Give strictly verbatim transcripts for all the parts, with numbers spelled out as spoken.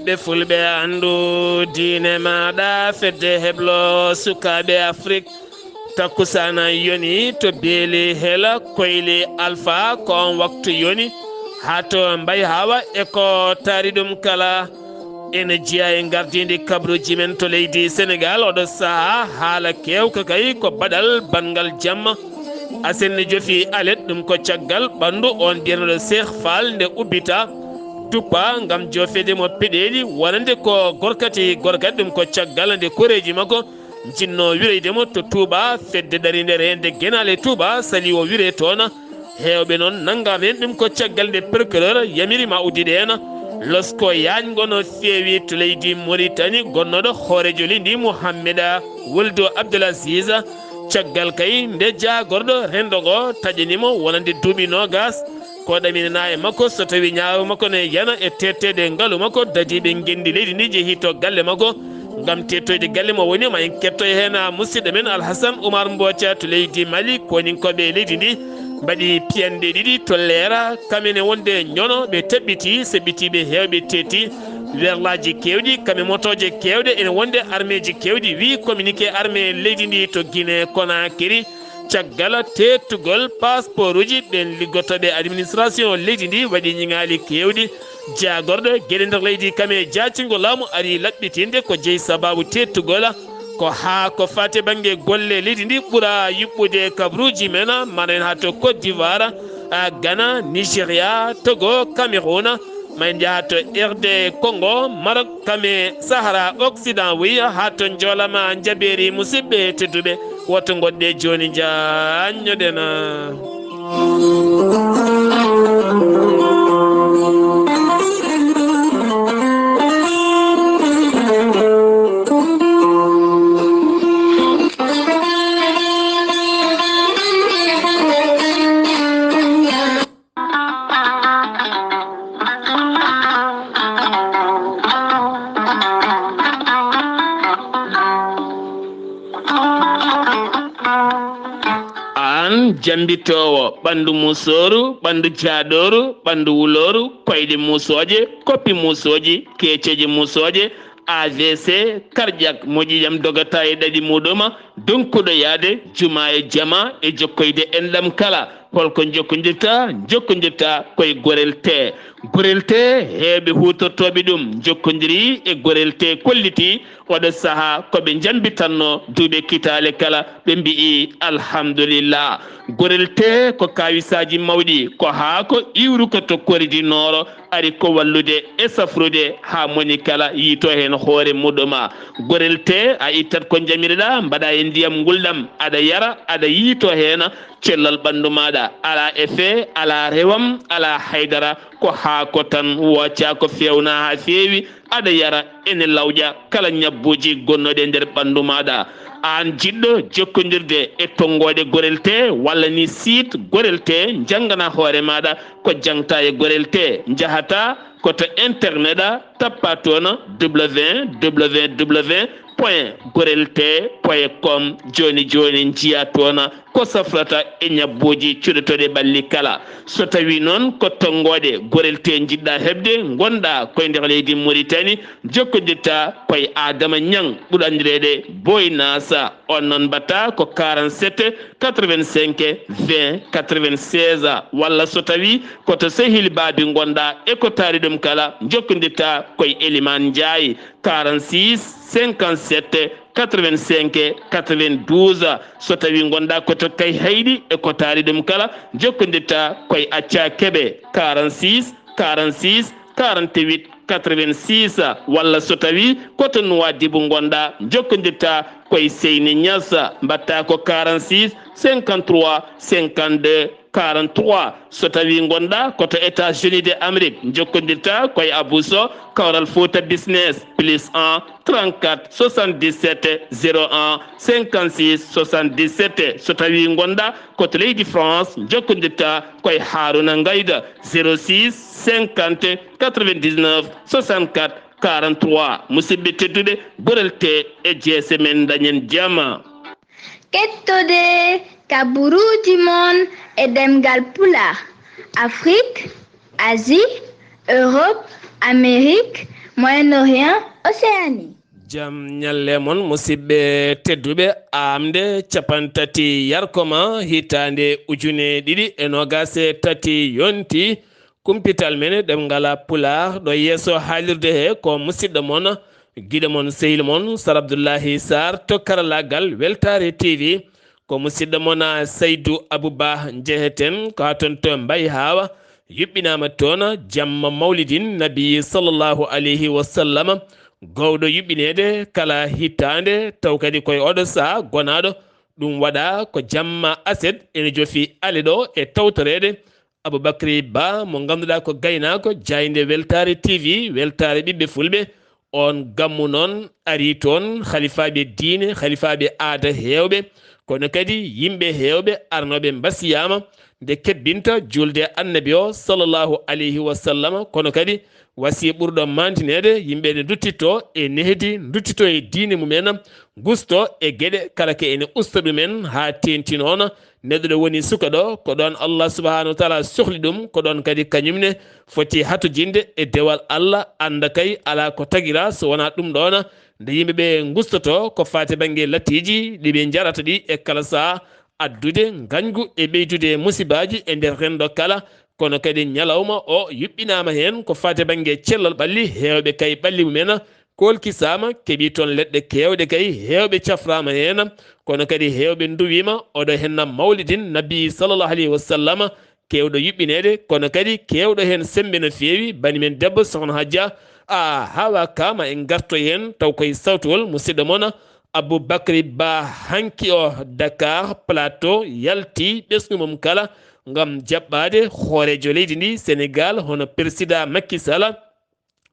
Ɓe fulɓe anndu diine maaɗa, fedde heblo sukaaɓe Afrik. Takkusaana yoni to beeli hela koyli Alfa, ko on waktu yoni. Haa to mbay hawa e ko taari ɗum kala. Ene jeyaa e ngardiindi kabaruuji men to leydi Senegaal, oɗo sahaa haala keewka kay ko baɗal banngal jamma. Asen ne jofi alet, ɗum ko caggal ɓanndu on biyanooɗo Cheikh Fall nde ubbita duppa ngam joofeede mo peɗeeli wonande ko gorkati gorkati, ɗum ko caggal nde koreeji makko njinnoo wiroyde mo to Touba, fedde dariinde reende Genaale Touba, sali o wiree toon. Heewɓe noon nanngaama heen, ɗum ko caggal nde procureur yamiri ma uddide heen losko yaañngo no feewi to leydi Mauritanie, gonnooɗo hooreejo leydi Mouhammeda Wuld Abdel Aziz. Caggal kay nde jaagorɗo renndo ngo taƴani mo wonande duuɓi noogas, ko ɗaminanaa e makko so tawii ñaawo makko ne yana e teetteede ngalu makko, dadiiɓe ngenndi leydi ndi njehii to galle makko ngam teettoyde galle mo woni. Ma en kettoy heen musidɗo men Alhasan Oumar Mbotia to leydi Mali, koninkooɓe leydi ndi mbaɗi piyanɗe ɗiɗi to Leera, kam ene wonde ñono ɓe taɓɓiti, seɓɓitiiɓe heewɓe teeti, werlaaji keewɗi, kam e motooje keewɗe, ene wonde armeeji keewɗi, wii communiqué armée leydi ndi to Guinée Conakry. Caggal teettugol pasporuji, ɓeen liggotooɓe administration leydi ndi waɗi ñiŋaali keewɗi. Jaagorɗo geɗe nder leydi kam e jaacingol laamu ari laɓɓitinde ko jeyi sabaabu teettugol. Ko haa ko faati bannge golle leydi ndi ɓura yuɓɓude kabaruuji men, mano en haa to Côte d'Ivoire, a, Ghana, Nigeria, Togo, Cameroun, ma en njaha to R D Congo, Maroc, kam e Sahara Occident, wi haa to Njoolama Njabeeri, musidɓe tedduɓe, woto ngoɗɗe jooni njaanñoɗen. Aan jambitoowo ɓanndu musooru, ɓanndu jaaɗooru, ɓanndu wulooru, koyɗe musooje, koppi musooji, keeceeje musooje, A V C, cardiaque, mo ƴiiƴam dogata e ɗaɗi muɗum, donkuɗo yaade juma e jama e jokkoyde enɗam kala. Holko njokkondirta? Njokkondirta koye Gorel Tee. Gorel Tee, heewɓe huutortooɓe ɗum njokkondirii e Gorel Tee, kolliti oɗo sahaa ko ɓe njambitatnoo duuɓi kitaale kala, ɓe mbiyi alhamdulillah. Gorel Tee ko kaawisaaji mawɗi, ko haa ko iwruko to Kori du Nord, ari ko wallude e safrude haa moni kala yiito heen hoore muɗum. Gorel Tee, a ittat ko njamireɗaa, mbaɗa e ndiyam ngulɗam, aɗa yara, aɗa yiito heen cellal ɓanndu maaɗa, alaa effet, alaa rewam, alaa haydara, ko haako tan, wooca ko feewna haa feewi, aɗa yara, ene lawƴa kala ñabbuuji gonnooɗi e nder ɓanndu maaɗa. Aan jiɗɗo jokkondirde e tonngooɗe Gorel Tee walla ni site Gorel Tee, njanngana hoore maaɗa ko jaŋta e Gorel Tee, njahata ko to internet a, tappa toon w w w point gorel tee point com. Jooni jooni njiya toon ko safrata e ñabbuuji cuɗotooɗi ɓalli kala. So tawii noon ko tonngooɗe Gorel Tee njiɗɗa heɓde, ngonɗa koye nder leydi Mauritanie, jokkondirta koye Adama Ñaŋ, ɓurɗo anndireede Boy Nasa. On noon mbaɗta ko quarante-sept quatre-vingt-cinq vingt quatre-vingt-seize, walla so tawii ko to Sehil Baabi ngonɗa e ko taari ɗum kala, jokkondirta koye Eliman Njaay, quarante-six cinquante-sept quatre-vingt-cinq quatre-vingt-douze. So tawii ngonɗa ko to Kayhayɗi e ko taari ɗum kala, jokkondirta koye Acca Kebe, quarante-six quarante-six quarante-huit quatre-vingt-six, walla so tawii ko to Nuwaadibu ngonɗa, jokkondirta koye Seyni Ñas, mbaɗta ko quarante-six cinquante-trois cinquante-deux quarante-trois. So tawii ngonɗa ko to États-Unis de Amérique, jokkondirta koye Abou Sow, Kawral Fouta Business, plus un trente-quatre soixante-dix-sept zéro un cinquante-six soixante-dix-sept. So tawii ngonɗa ko to leydi France, jokkondirta koye Haruna Ngayda, zéro six cinquante quatre-vingt-dix-neuf soixante-quatre quarante-trois. Musidɓe tedduɓe, Gorel Tee e jeese men, dañen jam. Kettode kabaruuji mon e ɗemngal Pulaar, Afrik, Asie, Europe, Amérique, Moyen-Orient, Océanie. Jam ñalle mon, musidɓe tedduɓe. Aamde capantati yarkoma hitaande ujune ɗiɗi e noogaas e tati yonti. Kumpital men e ɗemngal Pulaar ɗo yeeso haalirde he ko musidɗo mon, giɗo mon, sehil mon, Sar Abdullahi Sarr to karallaagal Weltaare T V. Ko musidɗo mon Saydu Abu Ba njeheten ko haa toon to Mbayi Haawa, yuɓɓinaama toon jamma mawlidin nabi sallallahu alayhi wa sallam, gowɗo yuɓɓineede kala hitaande, taw kadi koye oɗo saha gonaaɗo. Ɗum waɗa ko jamma aset ene jofi ale ɗo e tawtoreede Aboubacry Ba mo ngannduɗaa ko gaynaako jaaynde Weltaare T V, Weltaare ɓiɓɓe fulɓe. On gammu noon ari toon halifaaɓe diine, halifaaɓe aada heewɓe, kono kadi yimɓe heewɓe arnooɓe mbasiyaama nde kebbinta juulde Annabi o sallallahu alayhi wa sallam, kono kadi wasiya ɓurɗo mantineede yimɓe ne nduttito e nehdi, nduttito e diine mumen, gusto e geɗe kala ke ene usta ɗumen haa teenti noon. Neɗɗo ɗo woni suka ɗo, ko ɗoon Allah subhanahu wa taala sohli ɗum, ko ɗoon kadi kañum ne foti hatojinde e dewal Allah, annda kay alaa ko tagira so wonaa ɗum ɗoon. Nde yimɓe ɓe ngustoto ko faati bannge lattiiji ɗi ɓe njarata ɗi e kala saha, addude ngañgu e ɓeydude musibaaji e nder renndo kala, kono kadi ñalawma o yuɓɓinaama heen ko faati bannge cellal ɓalli, heewɓe kay ɓalli mumen kolkisaama, keɓi toon leɗɗe keewɗe kay, heewɓe cafraama heen, kono kadi heewɓe nduwiima oɗo henna mawlidin nabi sallallahu alayhi wa sallam, keewɗo yuɓɓineede, kono kadi keewɗo heen semmbe no feewi, bani men debbo Sohna Hajja, a hawa kama en ngarto heen, taw koye sawtowol musidɗo mon Aboubacry Ba hanki o Dakar Plateau yalti ɓesngu mum kala ngam jaɓɓaade hooreejo leydi ndi Sénégal hono Président Macky Sall,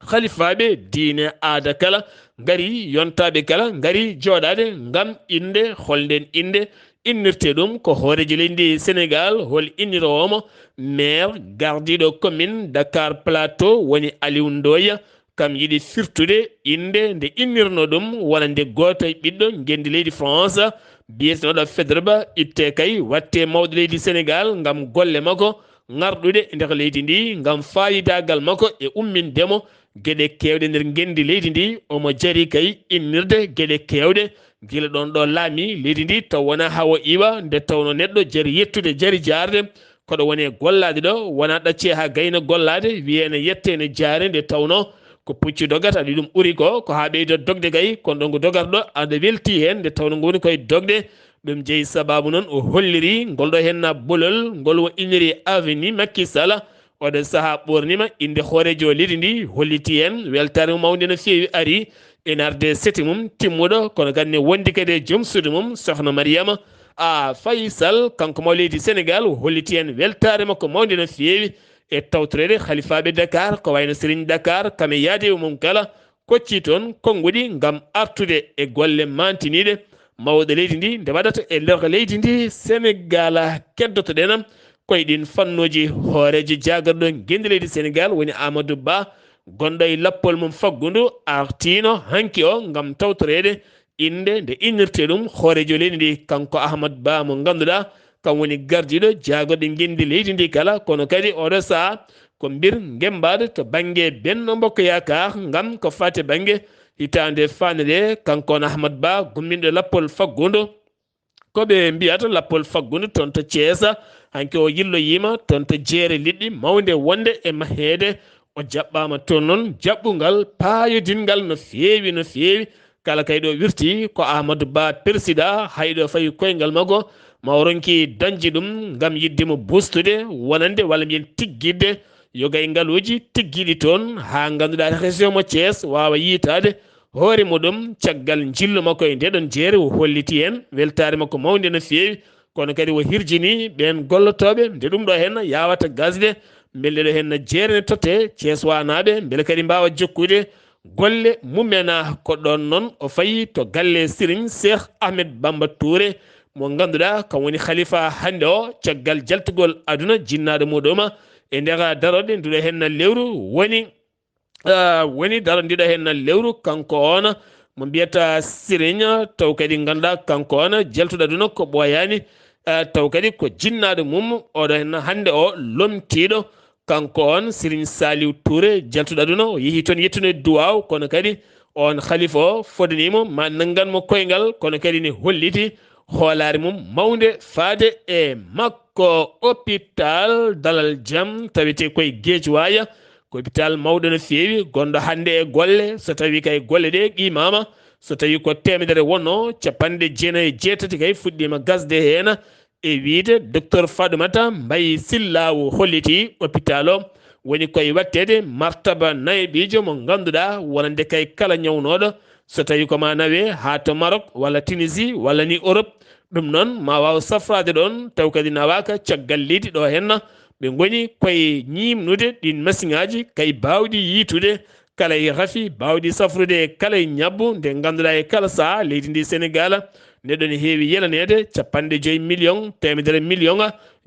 halifaaɓe diine aada kala ngari, yontaaɓe kala ngari jooɗaade ngam innde, holnden innde innirte ɗum ko hooreejo leydi ndi Sénégal, hol inniroowo mo? Maire gardiiɗo commune Dakar Plateau woni Aliou Ndoye. Kam yiɗi firtude innde nde innirno ɗum wonande gooto e ɓiɗɗo ngenndi leydi France, biyetenooɗo Fedre Ba, itte kay watte mawɗo leydi Sénégal ngam golle makko ŋarɗuɗe e nder leydi ndi, ngam faayidaagal makko e umminde mo geɗe keewɗe nder ngenndi leydi ndi. Omo jari kay innirde geɗe keewɗe gila ɗoon ɗo laami leydi ndi, taw wonaa haa o iwa, nde tawno neɗɗo jari yettude, jari jaarde, koɗo woni e gollaade ɗo, wona ɗacce haa gayna gollaade, wiye ene yette ene jaare, nde tawno ko puccu dogata, ɗi ɗum ɓuri ko, ko haa ɓeydo dogde kay, kono ɗo ngu dogarɗo aɗa welti heen, nde tawno ngu woni koye dogde. Ɗum jeyi sababu noon o holliri ngol ɗo heen na bolol, ngol o inniri Avenue Macky Sall. Oɗo sahaa ɓoornima innde hooreejo leydi ndi, holliti heen weltaare mum mawnde no feewi ari, ene arde seti mum timmuɗo, kono kadi ne wondi kadi e joom suudu mum, Sohna Mariama a Faye Sall, kanko mo leydi Sénégal, holliti heen weltaare makko mawnde no feewi e tawtoreede halifaaɓe Dakar, ko wayno Serigne Dakar, kam e yaade mum kala, kocci toon konnguɗi ngam artude e golle mantiniiɗe mawɗo leydi ndi, nde waɗata e nder leydi ndi Sénégal. Keddotoɗen koye ɗin fannuuji, hooreejo jaagarɗo ngenndi leydi Sénégal woni Amadou Ba, gonɗo e lappol mum faggundu, artiino hanki o ngam tawtoreede innde nde innirte ɗum hooreejo leydi ndi, kanko Ahmad Ba mo ngannduɗaa kam woni gardiiɗo jaagorɗe ngenndi leydi ndi kala, kono kadi oɗo sahaa ko mbir ngemmbaade to bannge Benno Bokk Yaakaar ngam ko faati bannge hitaande faande nde, kanko on Ahmad Ba gumminɗo lappol faggundu. Ko ɓe mbiyata lappol faggundu toon to Ceesa, hanki o yilloyiima toon to jeere liɗɗi mawnde wonde e maheede. O jaɓɓaama toon noon jaɓɓungal paayodinngal no feewi, no feewi. Kala kay ɗo wirti ko Amadou Ba persidaa, hay ɗo fayi koyngal makko ma o ronki dañde ɗum ngam yiɗde mo bustude wonande walla mbiyen tiggitde yogay ngaluuji tiggiiɗi toon haa ngannduɗaa région mo Thiès waawa yiytaade hoore muɗum caggal njillu makko e ndeɗon jeere. O holliti heen weltaare makko mawnde no feewi, kono kadi o hirjini ɓeen gollotooɓe nde ɗum ɗo heen yawata gasde, mbele ɗo heen jeere ne totte Ceeswaanaaɓe, mbele kadi mbaawa jokkude golle mumen. Ko ɗoon noon o fayi to galle Serigne Cheikh Ahmed Bamba Touré mo ngannduɗaa kam woni khalifa hannde o, caggal jaltugol aduna jinnaaɗo muɗum e nder darorɗe nduɗo heen lewru woni, ah, woni darondiɗo heen lewru, kanko on mo mbiyata Serigne, taw kadi ngannduɗaa kanko on jaltuɗo aduna ko ɓooyaani, ah, taw kadi ko jinnaaɗo mum, oɗo heen hannde o lomtiiɗo Kanko on, Serigne Saliou Touré, jaltuɗo aduna, o yehi toon yettude duwaaw, kono kadi on khalifa o fodaniimo ma nanngan mo koyngal, kono kadi ne holliti hoolaare mum mawnde faade e makko. Hôpital Dalal Jam tawetee koye Guédiawaye, ko hôpital mawɗo no feewi, gonɗo hannde e golle, so tawii kay golle ɗe qiimaama, so tawii ko teemedere wonnoo, capanɗe jeenayi e jeetati kay fuɗɗiima gasde heen, e wiyde Docteur Fatoumata Mbaye Sylla o holliti hôpital o woni koye waɗteede martaba nayaɓiijo mo ngannduɗaa wonande kay kala ñawnooɗo, so tawii ko ma nawe haa to Maroc walla Tunisie walla ni Europe, ɗum noon ma waaw safraade ɗoon, taw kadi nawaaka caggal leydi ɗo henna. Ɓe ngoni koye ñiimnude ɗiin masiŋaaji kay baawɗi yiytude kala e rafi, baawɗi safrude e kala e ñabbu, nde ngannduɗaa e kala sahaa leydi ndi Senegaal neɗɗo ne heewi yelaneede, capanɗe joyi million, teemedere million,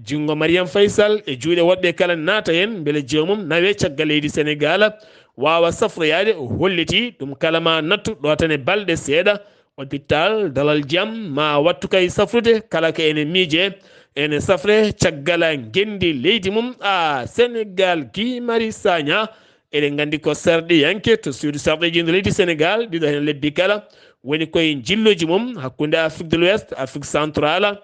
junngo Mariam Faye Sall e juuɗe woɗɓe kala naata heen, mbele joomum nawe caggal leydi Senegaal, waawa safroyaade. O holliti ɗum kala ma nattu ɗo tan e balɗe seeɗa, hôpital Dalal Jam ma wattu kay safrude, kala ko ene miije, ene safre caggal ngenndi leydi mum, a Senegaal. Guy Marius Sagna, eɗen nganndi ko sarɗiyanke to suudu sarɗiiji ndu leydi Senegaal, ɗiɗo heen lebbi kala, woni koye njilluuji mum hakkunde Afrique de l'Ouest, Afrique Centrale,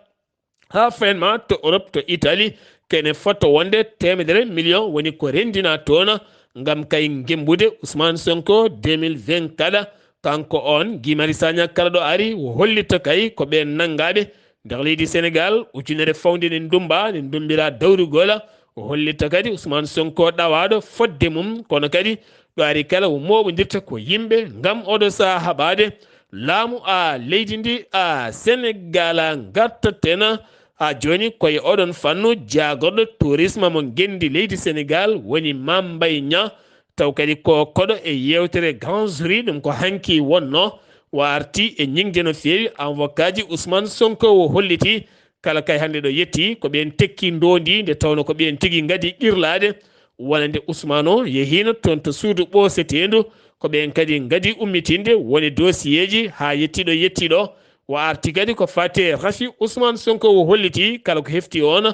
haa fenma to Europe, to Italie, kene fotto wonde teemedere million woni ko renndinaa toon ngam kay ngemmbude Ousmane Sonko deux mille vingt-quatre. Kanko on, Guy Marius Sagna, kala ɗo ari, o hollitta kay ko ɓeen nanngaaɓe nder leydi Senegaal, ujunere fawde ne ndummba, ne ndummbiraa dawrugol. O hollitta kadi Ousmane Sonko ɗawaaɗo fodde mum, kono kadi ɗo ari kala o mooɓondirta ko yimɓe ngam oɗo sahaa haɓaade laamu a leydi ndi a Senegaal. Ngartaten haa jooni koye oɗon fannu, jaagorɗo tourisme mo ngenndi leydi Senegaal woni Mame Mbaye Niang, taw kadi ko koɗo e yeewtere Grand Jury, ɗum ko hanki wonnoo. O arti e ñiŋde no feewi, avocat ji Ousmane Sonko o holliti kala kay hannde ɗo yetti ko ɓeen tekki ndoondi, nde tawno ko ɓeen tigi ngadi qirlaade, wonande Ousmane o yehiino toon to suudu ɓooseteendu, ko ɓeen kadi ngadi ummitinde woni dossier ji haa yetti ɗo yetti ɗo. O arti kadi ko faati e rafi Ousmane Sonko o holliti kala ko hefti oon,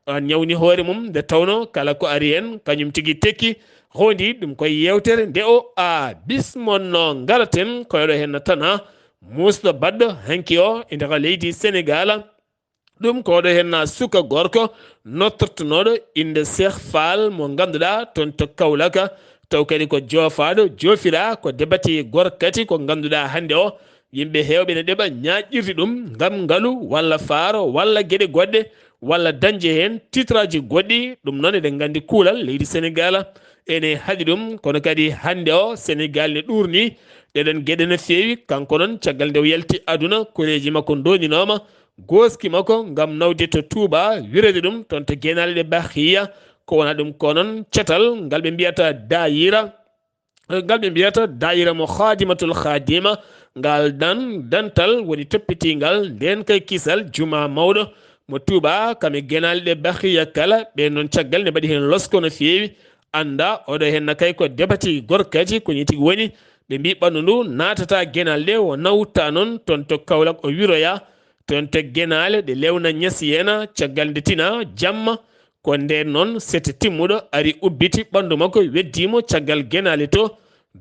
a, ñawni hoore mum, nde tawno kala ko ari heen kañum tigi tekki. Hoondi ɗum koye yeewtere nde o a bismonno. Ngaraten koye ɗo heen tana muusɗo baɗɗo hanki o e nder leydi Senegaal. Ɗum ko oɗo heen suka gorko nottortonooɗo innde Cheikh Fall mo ngannduɗaa toon to Kaolack, taw kadi ko joofaaɗo, joofiraa ko debati gorkati ko ngannduɗaa hannde o yimɓe heewɓe ne ɗeɓa ñaaƴirde ɗum ngam ngalu walla faaro walla geɗe goɗɗe walla dañde heen titraaji goɗɗi. Ɗum noon eɗen nganndi kuulal leydi Senegaal ene haɗi ɗum, kono kadi hannde o Senegaal ne ɗuurnii ɗeɗon geɗe no feewi. Kanko noon caggal nde o yalti aduna, koreeji makko ndoninooma, gooski makko ngam nawde to Touba, wirede ɗum toon to genaale ɗe Bahiya. Ko wona ɗum ko noon catal ngal ɓe mbiyata daayira, ngal ɓe mbiyata daayira mo Khadimatul Khadima, ngal dan dantal woni toppitiingal ndeen kay kisal juma mawɗo mo Touba, kam e genaale ɗe Bahiya kala. Ɓeen noon caggal ne mbaɗi heen losko no feewi. Annda oɗo heen na kay ko debati gorkati, ko nii tigi woni. Ɓe mbii ɓanndu ndu naatata genaale ɗe, o nawta noon toon to Kaolack, o wiroya toon to genaale ɗe Lewna Ñasi en, caggal nde tina jamma. Ko ndeen noon sete timmuɗo ari ubbiti ɓanndu makko, weddii mo caggal genaale to,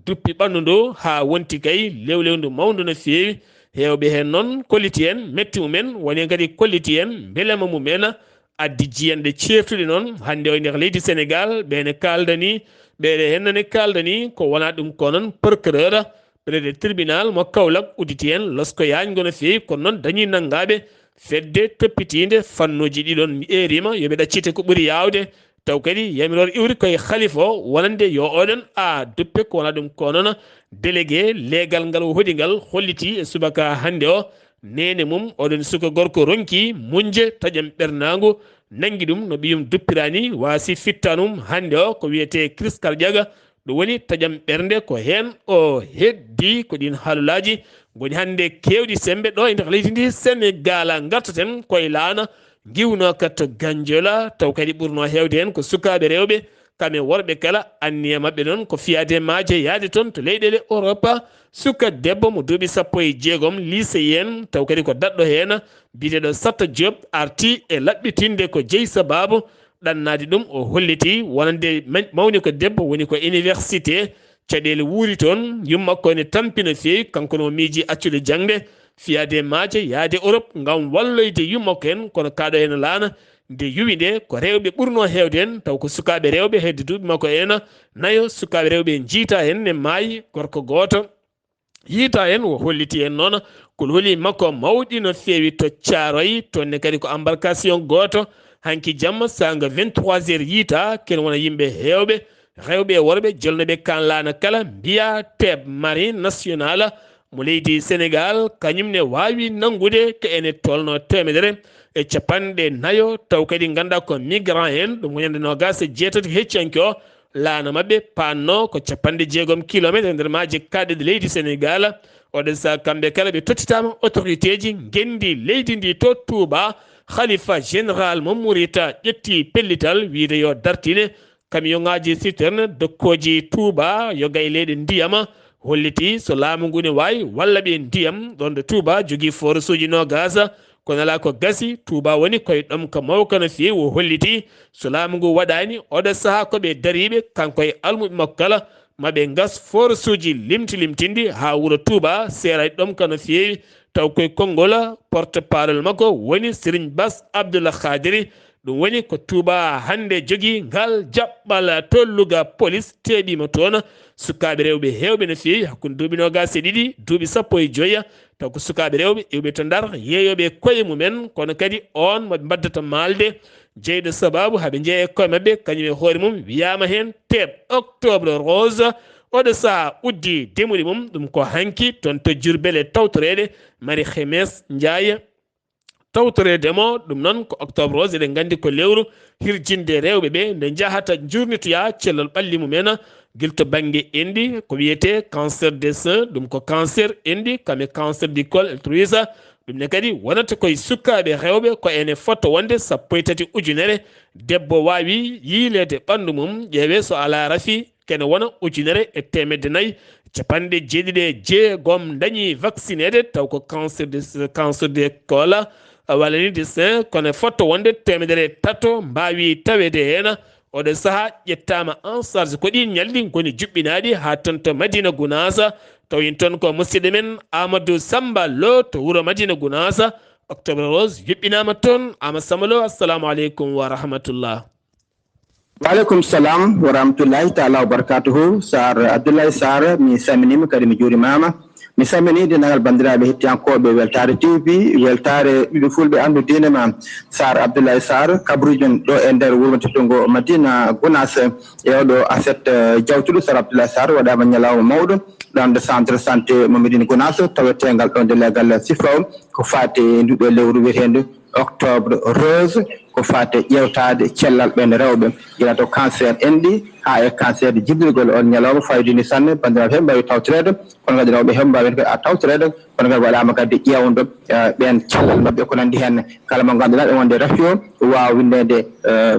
duppi ɓanndu ndu haa wonti kay lewlewndu mawndu no feewi. Heewɓe heen noon kolliti en metti mumen, woni heen kadi kolliti en mbelema mumen. Addi jiyanɗe ceertuɗe noon hannde o e nder leydi Senegaal, ɓe ne kaaldani, ɓeɗe heen ne kaaldani ko wona ɗum ko noon procureur, ɓeɗe tribunal mo Kaolack udditi heen losko yaajngo no feewi, kono noon dañi nanngaaɓe fedde toppitiinde fannuuji ɗiɗon, mi eerima yo ɓe ɗaccite ko ɓuri yaawde. Taw kadi yamiroore iwri koye khalifa o wonande yo oɗon a duppe ko wona ɗum ko noon délégué leegal ngal o hoɗi ngal holliti e subaka hannde o. Neene mum, oɗon suka gorko ronki muñje taƴam ɓernangu, nangi ɗum no ɓiyum duppirani, waasi fittanum hannde o ko wiyetee crise cardiaque. Ɗum woni taƴam ɓernde, ko heen o heddi. Ko ɗiin haalulaaji ngoni hannde keewɗi semmbe ɗo e nder leydi ndi Senegaal. Ngartaten koye laana ngiwnooka to Ganjola, taw kadi ɓurnoo heewde heen ko sukaaɓe rewɓe, kam e worɓe kala. Anniya maɓɓe noon ko fiyaade maaje, yahde toon to leyɗeele Europa. Suka debbo mo duuɓi sappo e jeegom, lycéen, taw kadi ko daɗɗo heen, biyeteeɗo Satta Diop, arti e laɓɓitinde ko jeyi sabaabu ɗannaade ɗum, o holliti wonande ma-, mawni ko debbo, woni ko université, caɗeele wuuri toon, yumma ko ne tampi no feewi, kanko no miiji accude jaŋde, fiyaade maaje, yaade Europe ngam walloyde yumma ko en, kono kaɗo en laana, nde yuwi nde, ko rewɓe ɓurnoo heewde en, taw ko sukaaɓe rewɓe hedde duuɓi makko en nayo, sukaaɓe rewɓe njiita en ne maayi, gorko gooto yiita en, o holliti en noon ko loli makko mawɗi no feewi to Caaroy, toon ne kadi ko embarcation gooto. Hanki jamma saanga vingt-trois heures yiita, ken wona yimɓe heewɓe, rewɓe e worɓe, jolnoɓe kan laana kala, mbiya teeb marine nationale mo leydi Sénégal, kañum ne waawi nanngude ko ene tolno teemedere e capanɗe nayo, taw kadi ngannduɗaa ko migrant en, ɗum ko ñande noogaas e jeetati heccanke o, laana maɓɓe paanno ko capanɗe jeegom kilometre e nder maaje kaaɗɗe leydi Sénégal. Oɗo saha kamɓe kala ɓe tottitaama autorité ji ngenndi leydi ndi to Touba. Khalifa général mo Murita ƴetti pellital wiyde yo dartine camion ŋaaji citerne dokkooji Touba yoga e leyɗe ndiyam, holliti so laamu ngu ne waawi walla ɓe ndiyam ɗon ɗo Touba jogii forage uji noogaas. Kono alaa ko gasi, Touba woni koye ɗomka mawka no feewi, o holliti so laamu ngu waɗaani oɗo sahaa ko ɓe dariiɓe, kanko e almuɓɓe makko kala, ma ɓe ngas forage uji limti limtinɗi haa wuro Touba seera e ɗomka no feewi, taw koye konngol porte parole makko woni Serigne Bass Abdoul Khadiri. Ɗum woni ko Touba hannde jogii ngal jaɓɓal to Louga, police teeɓiima toon sukaaɓe rewɓe heewɓe no feewi hakkunde duuɓi noogaas e ɗiɗi, duuɓi sappo e joyi, taw ko sukaaɓe rewɓe iwɓe to Ndar, yeeyooɓe koye mumen, kono kadi oon mo ɓe mbaddata maalde, jeyɗo sabaabu haa ɓe njeeya e koye maɓɓe, kañum e hoore mum wiyaama heen teep octobre rose. Oɗo sahaa uddi demuli mum, ɗum ko hanki toon to Jurbel e tawtoreede Marie Khemesse Ndiaye. Tawtoreede mo, ɗum noon ko octobre rose, eɗen nganndi ko lewru hirjinde rewɓe ɓe, nde njahata njuurnitoya cellal ɓalli mumen, gila to bannge enɗi, ko wiyetee cancer des seins, ɗum ko cancer enɗi, kam e cancer du col et cetera. Ɗum ne kadi wonata koye sukaaɓe rewɓe ko ene fota wonde sappo e tati ujunere debbo waawi yiyleede ɓanndu mum, ƴeewee so alaa rafi, kene wona ujunere e teemedde nayi, capanɗe jeeɗiɗi e jeegom ndañi vaccineede, taw ko cancer de, cancer de col, walla ni de sein, kono fotto wonde teemedere tato mbaawi taweede heen. Oɗo sahaa ƴettaama en charge ko ɗiin ñalɗi ngoni juɓɓinaaɗi haa toon to Madina Gunaas, taw in toon ko musidɗo men Amadou Samba Lo to wuro Madina Gunaas. Octobre Rose yuɓɓinaama toon. Amadou Samba Lo, assalamu aleykum wa rahmatullah. Waaleykum salam wa rahmatullahi taala wa barakatuhu. Sar Abdoulaye Sar, mi salminiima kadi mi juurimaama. Mi salmini denndaangal banndiraaɓe hettiyankooɓe Weltaare T V, Weltaare ɓiɓɓe fulɓe anndu diine ma. Sar Abdoulaye Sar, kabruujo ɗo e nder wuro teddungo Madina Gunaas. E oɗo aset, eh, jawtuɗo, Sar Abdoulaye Sar, waɗaama ñalawma mawɗo ɗon ɗo centre santé mo Médina Gunaas, taweteengal ɗon de legal Sifaw, ko faati e nduɗo lewru wiyeteendu octobre rose, ko faati e ƴeewtaade cellal ɓeen rewɓe, gila to cancer enɗi haa e cancer jibinirgol. On ñalawma fayodini sanne, banndiraaɓe heɓe mbaawi tawtoreede, kono kadi rewɓe heɓe mbaawi kadi a tawtoreede, kono kadi waɗaama kadi ƴeewndo, eh, ɓeen cellal maɓɓe ko nanndi heen. Kala mo ngannduɗaa ene wonde rafi o, waawa winndeede, eh,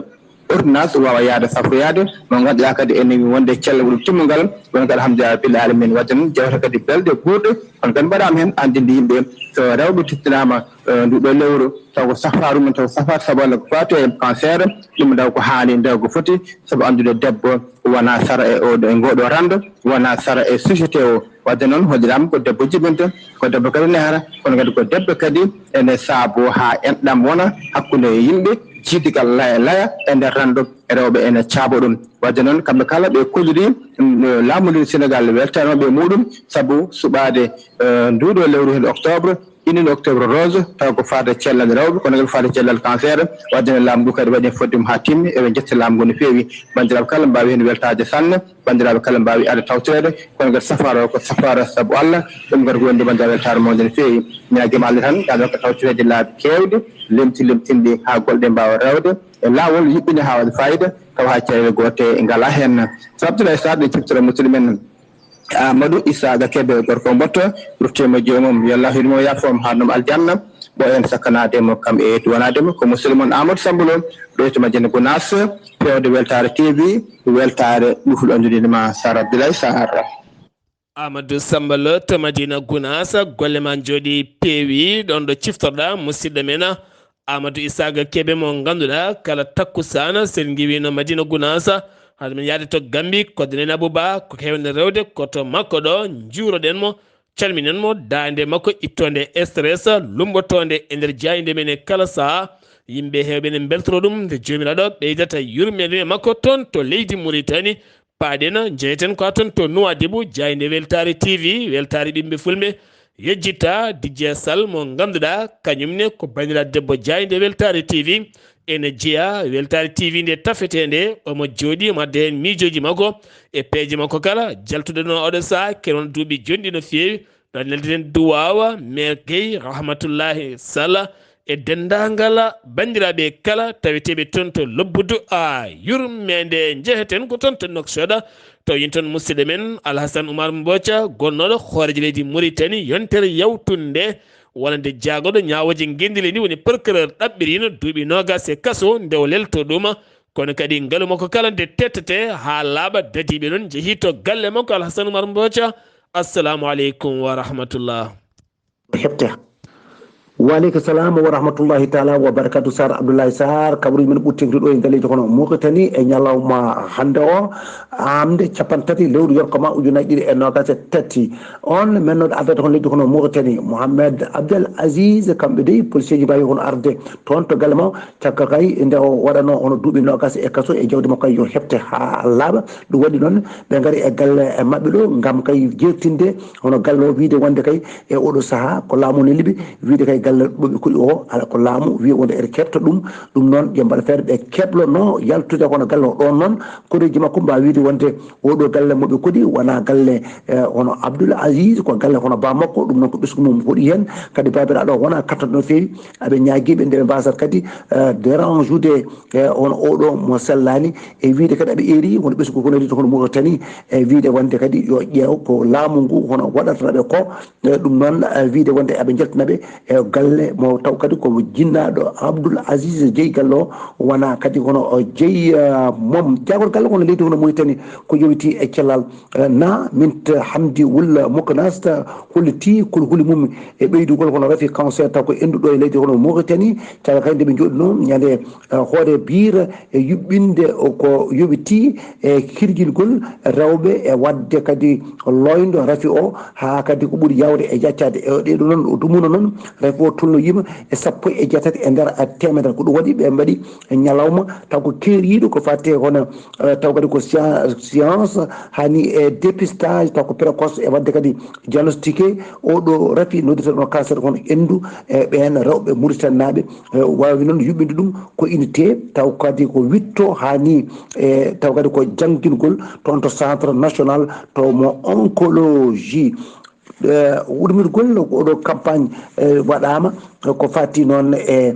ordonnance, waawa yahde safroyaade, mo ngannduɗaa kadi ene wonde cellal muɗum timmungal, woni kadi alhamdulillahi rabbil alamin. Wadde noon, jewte kadi belɗe guurɗe, kono kadi mbaɗaama heen anndinde yimɓe so rewɓe teddinaama, eh, nduɗo lewru, taw ko safaaru mum, taw safaat sabu Allah ko faati e cancer, ɗum taw ko haali, taw ko foti, sabu anndude debbo wona sara e oɗo, e ngoɗo rando, wona sara e société o. Wadde noon, hoɗiraama ko debbo jibinta, ko debbo kadi nehata, kono kadi ko debbo kadi ene saabo haa enɗam wona hakkunde yimɓe, jiidigal laya laya e nder rando, rewɓe ene caabo ɗum. Wadde noon, kamɓe kala ɓe kolliri, mm, laamu ndu Sénégal weltanooɓe e muɗum, sabu suɓaade, eh, nduɗo lewru heen octobre, inin octobre rose, taw ko faade cellal rewɓe, kono kadi faade cellal cancer. Wadde noon, laamu ndu kadi waɗi fodde mum haa timmi, eɓe njetta laamu ngu no feewi. Banndiraaɓe kala mbaawi heen weltaade sanne, banndiraaɓe kala mbaawi arde tawtoreede, kono kadi safaara o ko safaara sabu Allah, ɗum kadi ko wonde banndiraaɓe weltaare mawde no feewi. Ñaagiima Allah tan, gaa ko tawtoreede laabi keewɗi, lemti lemtinɗi haa golle ɗe mbaawa rewde e laawol, yuɓɓine haa waɗa fayida, tawa haa caɗeele goote ngalaa heen. Sar Abdoulaye Sar, ɗe ciftora musidɗo men Amadou Issa Ga Kebe, gorko Mboto, rutteema joomum, yo Allah hiɗmo yaafo mo haa ɗum aljanna, ɓo en sakkanaade mo kam e duwanaade mo, ko musidɗo mon Amadou Samba Lo, ɗo to Madina Gunaas, fewde Weltaare T V, weltaare ɗufɗo anndudini ma Sar Abdoulaye Sar. Amadou Samba Lo to Madina Gunaas, golle ma njooɗi peewi, ɗon ɗo ciftorɗa musidɗo men Amadou Isaaga Kebe mo ngannduɗaa kala takkusaana sen ngiwiino Madina Gunaasa, hade men yahde to Gambi, koddanen Abou Ba, ko heewde rewde ko to makko ɗo, njuuroɗen mo, calminen mo, daande makko ittoonde stress, lummbotoonde e nder jaaynde men e kala sahaa. Yimɓe heewɓe ne mbeltoro ɗum nde Joomiraaɗo ɓeydata yurmeende e makko toon to leydi Muritani. Paaɗen, njeheten ko toon to Nuwaadibu, jaaynde Weltaare T V, weltaare ɓiɓɓe fulɓe. Yejjitta D J Sall mo ngannduɗaa kañum ne ko banndiraaɗo debbo jaaynde Weltaare T V. Ene jeyaa Weltaare T V nde tafetee nde, omo jooɗii, omo adda heen miijooji makko e peeje makko kala. Jaltuɗo ɗoon oɗo sahaa, kene won duuɓi jonɗi no feewi. Ɗo neldiren duwaawa Meer Gey Rahmatullahi Sall e denndaangal banndiraaɓe kala taweteeɓe toon to Lobbudu A. Yurmeende, njeheten ko toon to Nouakchott, to yin toon musidɗo men Alhasan Oumar Mboca, gonnooɗo hooreejo leydi Mauritanie, yontere yawtunde wonande jaagorɗo ñaawooje ngenndi leydi, woni procureur, ɗaɓɓiriino duuɓi noogas e kaso nde o lelto ɗum. Kono kadi ngalu makko kala nde tettete haa laaɓa, dadiiɓe noon njehii to galle makko Alhasan Oumar Mboca. Assalamu aleykum wa rahmatullah. Heɓte. Wa aleykum salam wa rahmatullahi taala wa barakatuh. Sar Abdoulaye Sarr, kabaruji men ɓurtinki ɗo e nder leydi kono Mauritanie e ñalawma hannde o, amde capanɗe tati lewru yorko ma ujunaaji ɗiɗi e noogas e tati. On mennoɗo ardata kono leydi kono Mauritanie, Mohamed Abdel Aziz, kamɓe dey policier ji mbawi kono arde toon to galle ma, caggal kay nde o waɗano hono duuɓi noogas e kaso e jawdi makko kay yo heɓte haa laaɓa. Ɗum waɗi noon ɓe ngari e galle e maɓɓe ɗo ngam kay jertinde hono galle o, wiide wonde kay e oɗo sahaa ko laamu ne liɓi, wiide kay galle ɗo ɓe koɗi o, ala ko laamu wi wonde ene keɓta ɗum. Ɗum noon yo mbaɗa feere ɓe keɓlono yaltude kono galle o ɗoon noon, koreeji makko mbawa wiide wonde oɗo galle mo ɓe koɗi wona galle, eh, hono Abdoul Aziz, ko galle hono ba makko, ɗum noon ko ɓesngu mum hoɗi heen. Kadi babiraɗo o wona kattanɗo no feewi, aɓe ñaagiiɓe nde ɓe mbasat kadi, eh, dérange ude, eh, hono oɗo mo sellani, e wiide kadi aɓe eeri won ɓesngu kono rito hono Mauritanie, e wiide wonde kadi yo ƴeew ko laamu ngu hono waɗata ɓe ko. Eh, ɗum noon, eh, wiide wonde aɓe njaltina ɓe e galle mo taw kadi ko jinnaaɗo Abdoul Aziz jeyi galle o, wona kadi kono o jeyi, eh, mom. Jaagol galle kono leydi hono Mauritanie ko yowiti e cellal, eh, na Mint Hamdi Wul Moknas hollitii kulhuli mum e ɓeydugol kono rafi cancer taw ko enduɗo e leydi hono Mauritanie. Caga kay nde ɓe jooɗino ñande, eh, hoore biir e yuɓɓinde ko yowiti e hirjingol rewɓe e waɗde kadi loyndo rafi o, haa kadi ko ɓuri yawde e jaccaade. E ɗeɗo noon o dumuno noon rafi o tolnoyima e sappo e jeetati e nder teemedere. Ko ɗum waɗi ɓe mbaɗi ñalawma taw ko keeriiɗo ko fate hono, eh, taw kadi ko science, science hani e dépistage taw ko précoce e waɗde kadi diagnostiqué oɗo rafi noddirta ɗon cancer kono endu e ɓeen rewɓe Mauritanie naaɓe, eh, wawi noon yuɓɓinde ɗum ko unité taw kadi ko witto hani e taw kadi ko janngingol toon to centre national to mo oncologie. Eh, wurmirgol oɗo campagne, eh, waɗama ko fati noon e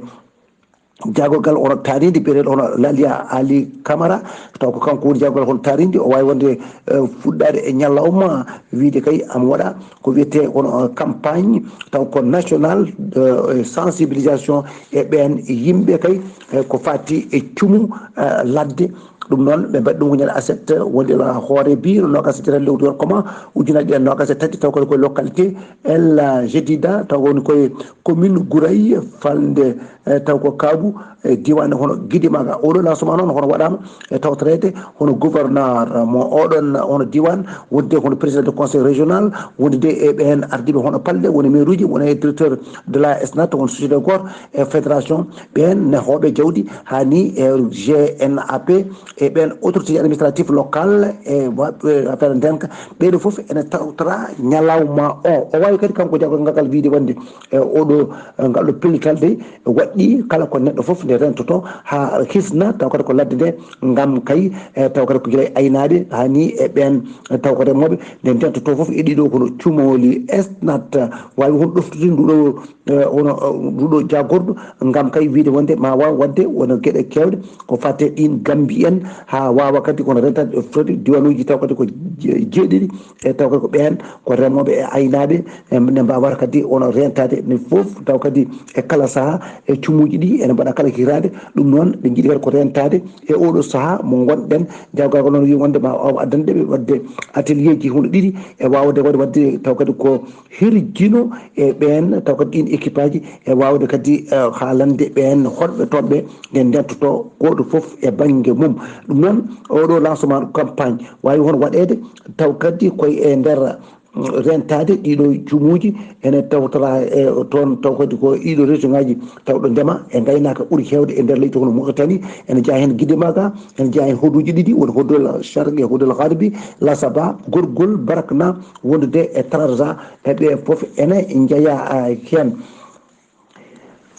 jaagorgal hono taariindi biyeteeɗo hono Lalia Ali Camara, taw ko kanko woni jaagorgal hono taariindi, o wawi wonde, eh, fuɗɗaade e ñalawma wiide kay am waɗa ko wiyetee hono, eh, campagne taw ko national de, eh, sensibilisation e ɓeen yimɓe kay, eh, ko fati e cumu, eh, ladde. Ɗum noon ɓe mbaɗi ɗum ko ñande aset wonde la hoore biir noogas e jeetati lewru yorko ma ujunaaji ɗiɗi e noogas e tati taw kadi koye localité El Jadida taw woni koye commune Gouray falnde, eh, taw ko Kaabu, eh, diiwaan hono Gidimaga. Oɗo lancement noon hono waɗaama e tawtoreede hono gouverneur mo oɗon hono diiwaan, wonde hono président de conseil régional, wonde e ɓeen ardiiɓe hono palɗe, woni maire uji, woni directeur de la S N A T, woni société goto e fédération, ɓeen nehooɓe jawdi, haa ni e G N A P, e ɓeen autorité administrative locale e wa-, e affaire ndenka, ɓeeɗo fof ene tawtora ñalawma o. O wawi kadi kanko jaagorgal ngal wiide wonde e oɗo, e ngal ɗo pellital de waɗɗi kala ko neɗɗo fof nde rentoto haa hisna, taw kadi ko ladde nde ngam kay, e taw kadi ko gila e aynaaɓe haa ni e ɓeen, e taw ko remooɓe nde ndentoto fof e ɗiɗo kono cumooli S N A T wawi hon ɗoftude nduɗo, e, hono, e, nduɗo jaagorɗo ngam kay wiide wonde ma waw waɗde wona geɗe kewɗe ko fate ɗin Gambi en, haa wawa kadi kono rentade e foti diwanuji taw kadi ko je-, jeeɗiɗi, e taw kadi ko ɓeen ko remooɓe e aynaaɓe, e nde mbawata kadi ono rentade ni fof taw kadi e kala saha e cumuuji ɗi ene mbaɗa kala hitaande. Ɗum noon, ɓe njiɗi kadi ko rentaade e oɗo sahaa mo ngonɗen. Jawgagol noon wi wonde ma o addande ɓe waɗde atelier ji hono ɗiɗi e waawde waɗde, waɗde taw kadi ko hirjino e ɓeen, taw kadi ɗiin équipe aji e waawde kadi, eh, haalande ɓeen hoɗɓe toon ɓe nde ndentoto gooto fof e bannge mum. Ɗum noon, oɗo lancement campagne waawi hono waɗeede taw kadi koye e nder rentaade ɗiɗo cumuuji ene tawtora e toon, taw kadi ko ɗiɗo région ngaji tawɗo ndema e ngaynaaka ɓuri heewde e nder leydi hono Mauritanie. Ene jeyaa heen Gidimaka, ene jeyaa heen hoduuji ɗiɗi, woni hodol Sharqi e hodol Gharbi, Lasaba, Gorgol, Barakna, wondude e Trarza, e ɓe fof ene njeyaa, ah, heen.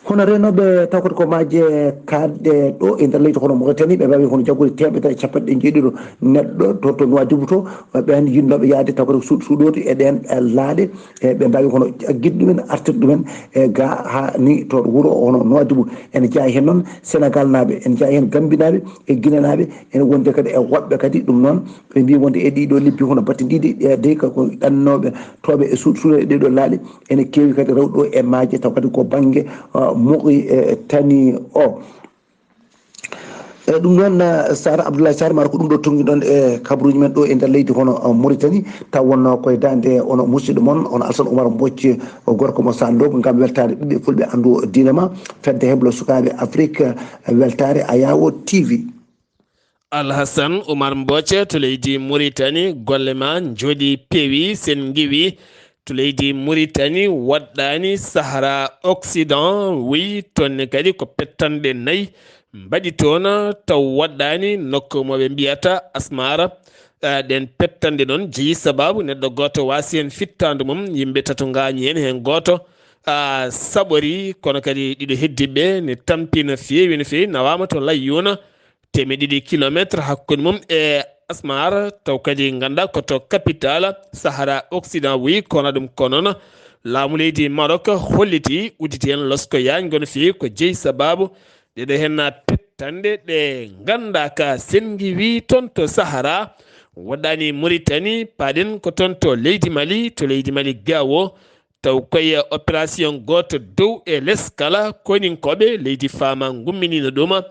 Hono reenooɓe taw kadi ko maaje kaaɗɗe ɗo e nder leydi hono Mauritanie, ɓe mbaawi hono jaggude teemedere e capanɗe jeeɗiɗo neɗɗo to, to Nouadhibou to, ɓeen yiɗnooɓe yahde taw kadi ko suuɗ-, suuɗoode e ɗeen, eh, laaɗe, e ɓe mbaawi hono aggude ɗumen, artirde ɗumen e ga haa ni to wuro hono Nouadhibou. Ene jeyaa heen noon Senegal naaɓe, ene jeyaa heen Gambie naaɓe e Guinée naaɓe, ene wondi kadi e woɓɓe kadi. Ɗum noon, ɓe mbii wonde e ɗiɗo lebbi hono battindiiɗi, e dey ko, ko ɗannooɓe tooɓe e suuɗ-, suuɗoode e ɗeɗo laaɗe, ene keewi kadi rewɓe ɗo e maaje, taw kadi ko bannge, ah, Mauritanie o. E ɗum noon, ah, Sara Abdoulaye Sarr, mara ko ɗum ɗo tonngi ɗon e kabaruuji men ɗo e nder leydi hono, ah, Mauritanie, taw wonno koye daande hono musidɗo mon, hono Alassane Oumar Mbocc, o gorko mo Sandogo, ngam weltaade ɓiɓɓe fulɓe anndu diine ma, fedde heblo sukaaɓe Afrique, weltaare Ayawo T V. Alhasan Umar Mboce to leydi Muritani, golle ma njooɗi peewi, sen ngiwi to leydi Muritani waɗɗaani Sahara Occident, wi toon ne kadi ko pettanɗe nayi mbaɗi toon, taw waɗɗaani nokku mo ɓe mbiyata Asmara. Ah, ɗen pettanɗe noon jeyi sababu neɗɗo gooto waasi heen fittaandu mum, yimɓe tato ngaañi heen, heen gooto, ah, saɓori, kono kadi ɗiɗo heddiɓe ne tampi no feewi, no feewi, nawaama to Layyuuna, teemeɗe ɗiɗi kilometre hakkunde mum e Asmar, taw kadi nganndaa ko to capitale Sahara Occident woni, kono ɗum ko noon laamu leydi Maroc holliti, udditi heen losko yaajngo no feewi, ko jeyi sababu ɗeɗo heen pettanɗe ɗe nganndaa ka, sen ngiwi toon to Sahara, waɗɗaani Muritani, paaɗen ko toon to leydi Mali, to leydi Mali Gaawo, taw koye opération gooto dow e les kala koninkooɓe leydi faama ngumminiino ɗum.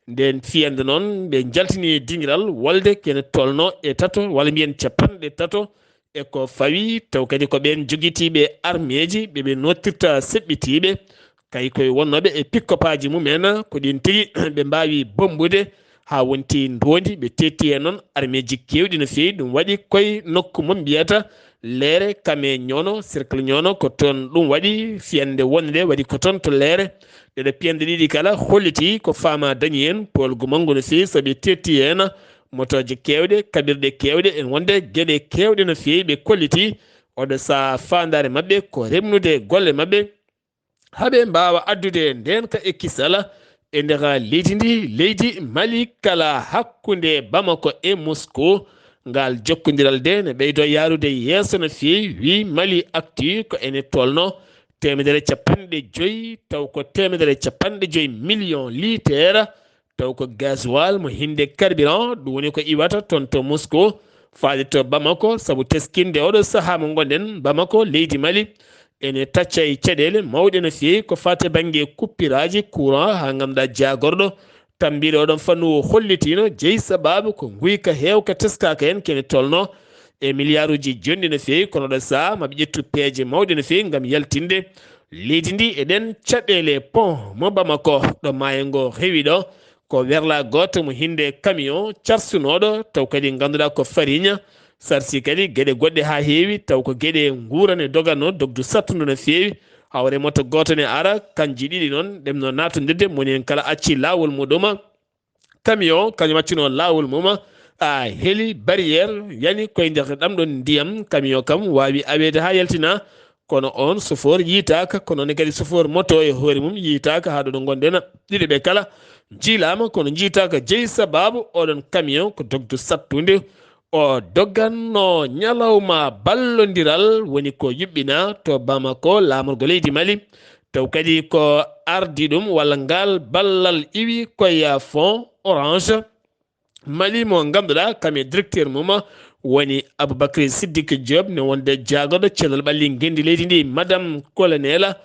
Nden fiyande noon, ɓe njaltini dingiral wolde kene tolno e tato, walla mbiyen capanɗe tato e ko fawi, taw kadi ko ɓeen jogitiiɓe armeeji, ɓe ɓe nottirta seɓɓitiiɓe, kay koye wonnooɓe e pikkopaaji mumen, ko ɗiin tigi ɓe mbaawi bommbude haa wonti ndoondi, ɓe teetti heen noon armeeji keewɗi no feewi. Ɗum waɗi koye nokku mo mbiyata Leere, Kame Ñoono, Cercle Ñoono, ko toon ɗum waɗi fiyande wonnde waɗi ko toon to Leere. Ɗeɗe piyanɗe ɗiɗi kala holliti ko faama dañi heen poolgu manngu no feewi, sabi teetti heen motooje keewɗe, kaɓirɗe keewɗe, en wonde geɗe keewɗe no feewi ɓe kolliti. Oɗo sahaa faandaare maɓɓe ko remnude golle maɓɓe, haa ɓe mbaawa addude ndeenka e kisal e nder leydi ndi, leydi Mali kala hakkunde Bamako e Moscou. Ngal jokkondiral de ne ɓeydo yaarude yeeso no feewi, wi Mali Actu ko ene tolno teemedere capanɗe joyi, taw ko teemedere capanɗe joyi million litere, taw ko gasoil mo hinde carburant, ɗum woni ko iwata toon to Moscou faade to Bamako, sabu teskinde oɗo sahaa mo ngonɗen, Bamako, leydi Mali, ene tacca e caɗeele mawɗe no feewi ko faati e bannge kuppiraaji courant, haa ngannduɗaa jaagorɗo tambiiɗo oɗon fannu o hollitiino jeyi sabaabu ko nguyka heewka teskaaka heen kene tolno e miliyaaruuji jonɗi no feewi, kono ɗo sahaa maɓe ƴettu peeje mawɗe no feewi ngam yaltinde leydi ndi e ɗen caɗeele. Pont mo Bamako ɗo maayo ngo rewi ɗo, ko werla gooto mo hinde camion carsunooɗo, taw kadi ngannduɗaa ko fariña, sarsi kadi geɗe goɗɗe haa heewi, taw ko geɗe nguura ne doganno dogdu sattundu no feewi. Hawre moto gooto ne ara, kanji ɗiɗi noon ɗemno naatondirde, moni heen kala acci laawol muɗum. Camion, kañum accunoo laawol mum, a heli barrière, yani koye nder ɗam ɗon ndiyam, camion kam waawi aweede haa yaltina. Kono oon chauffeur yiytaaka, kono ne kadi chauffeur moto e hoore mum yiytaaka haa ɗo ɗo ngonɗen. Ɗiɗo ɓe kala njiilaama, kono njiitaaka jeyi sabaabu oɗon camion ko dogdu sattunde. O doganno ñalawma ballondiral, woni ko yuɓɓina to Bamako, laamorgo leydi Mali. Taw kadi ko ardi ɗum, walla ngal ballal iwi koye Fonds Orange Mali, mo ngannduɗaa kam e directeur mum woni Aboubacry Siddique Diop, ne wonde jaagorɗo cellal ɓalli ngenndi leydi ndi, Madame Colonel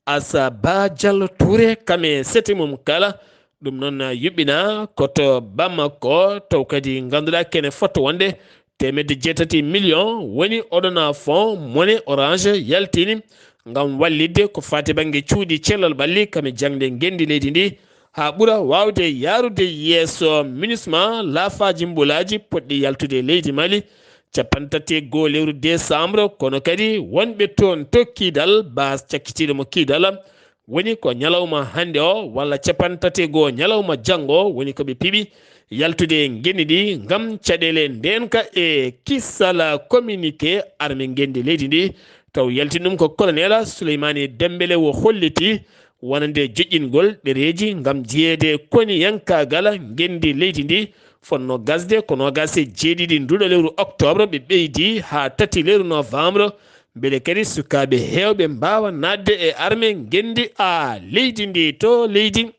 Asa Ba Diallo Touré, kam e sete mum kala. Ɗum noon yuɓɓina ko to Bamako, taw kadi ngannduɗaa kene fotto wonde teemedde jeetati million woni oɗon fonds monnaie Orange yaltini ngam wallitde ko faati bannge cuuɗi cellal ɓalli, kam e jaŋde ngenndi leydi ndi, haa ɓura waawde yaarude yeeso MINUSMA laafaaji mbulaaji potɗi yaltude e leydi Mali, cappanɗe tati e goo lewru décembre, kono kadi wonɓe toon to Kidal, base cakkitiiɗo mo Kidal, woni ko ñalawma hannde o, walla cappanɗe tati e goo ñalawma janngo, woni ko ɓe piɓi yaltude e ngenndi ndi ngam caɗeele ndeenka e kisal. Communiqué armée ngenndi leydi ndi, taw yaltini ɗum ko colonel Souleymane Dembélé, o holliti wonande joƴƴingol ɗereeji ngam jeyeede koniyankaagal ngenndi leydi ndi, fotnoo gasde ko noogaas e jeeɗiɗi nduuɗo lewru octobre, ɓe ɓeydi haa tati lewru novembre, mbele kadi sukaaɓe heewɓe mbaawa naatde e armée ngenndi a leydi ndi. To leydi